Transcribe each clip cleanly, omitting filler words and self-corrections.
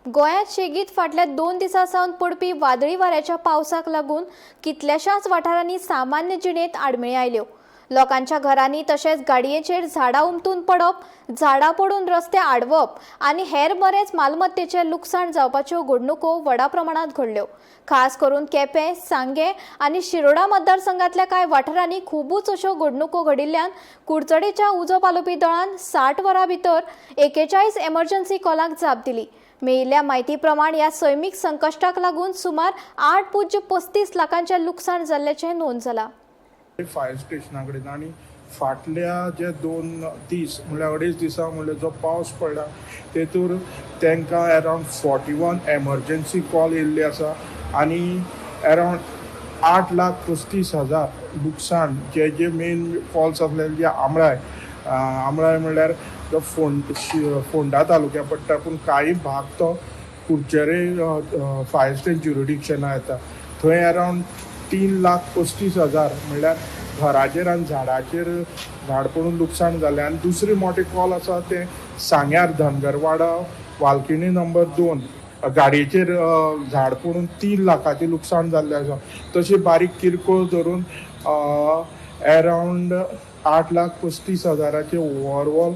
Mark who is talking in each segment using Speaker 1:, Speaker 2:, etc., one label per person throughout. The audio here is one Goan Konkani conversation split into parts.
Speaker 1: गोंयांत शेगीत फाटल्या 2 दिसां सावन पडपी वादळी वाऱ्याच्या पावसाक लागून कितल्याशाच वाठारांनी सामान्य जिणेंत आडमेळी आयल्यो. लोकांच्या घरांनी तशेंच गाडयेचेर झाडां उमथून पडप, झाडां पडून रस्ते आडवप आनी हेर बरेच मालमत्तेचें लुकसाण जावपाच्यो घडणुको व्हडा प्रमाणांत घडल्यो. खास करून केपें, सांगें आनी शिरोडा मतदारसंघांतल्या कांय वाठारांनी खुबूच अश्यो घडणुको घडिल्ल्यान कुडचडेच्या उजो पालोवपी दळान 60 वरां भितर 41 एमर्जन्सी कॉलांक जाप दिली. मेळिल्ल्या म्हायती प्रमाण ह्या सैमीक संकश्टाक लागून सुमार 8.35 लाखांचें लुकसाण जाल्ल्याचें नोंद जालां.
Speaker 2: फायर स्टेशना कडेन आनी फाटल्या जे 2 दीस म्हणल्यार 2.5 दिसां म्हणल्यार जो पावस पडला तेतूर तांकां अरावंड 41 एमर्जन्सी कॉल येयल्ले आसा आनी अरावंड 8,35,000 लुकसाण जे जे मेन कॉल्स आसले जे आमळाय, आमळाय म्हणल्यार जो फोंडा तालुक्या पडटा, पूण कांय भाग तो कुडचडे फायर स्टेशन ज्युरिडिक्शना येता. थंय अरावंड 3,35,000 म्हणल्यार घराचेर आनी झाडाचेर झाड पडून लुकसाण जालें. आनी दुसरी मोठे कॉल आसा तें सांग्यार धनगरवाडा वालकिणी नंबर 2 गाडयेचेर झाड पडून 3 लाखाचें लुकसाण जाल्लें आसा. तशें बारीक किरकोळ धरून अरावंड 8,35,000 ओवरऑल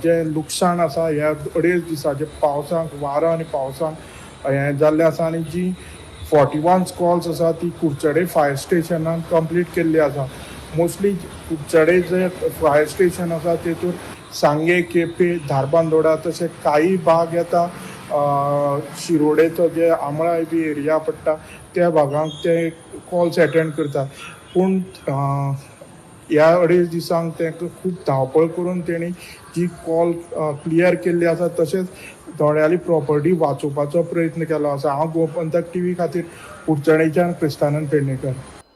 Speaker 2: जें लुकसाण आसा ह्या 2.5 दिसाचे पावसाक, वारो आनी पावसाक हें जाल्लें आसा. आनी जी 41 कॉल्स आसा ती कुडचडे फायर स्टेशनान कंप्लीट केल्ली आसा. मोस्टली कुडचडे जे फायर स्टेशन आसा तेतूर सांगे, केपें, धारबांदोडा तशें कांय भाग येता, शिरोडेचो जे आमळाय बी एरिया पडटा त्या भागांक ते कॉल्स एटेंड करतात. पूण ह्या 2.5 दिसांक तांकां खूब धांवपळ करून तेणी जी कॉल क्लियर केल्ली आसा, तशेंच थोड्यांली प्रॉपर्टी वाचोवपाचो प्रयत्न केलो आसा. हांव गोमंतक टीव्ही खातीर कुडचडेच्यान क्रिस्तानंद पेडणेकर.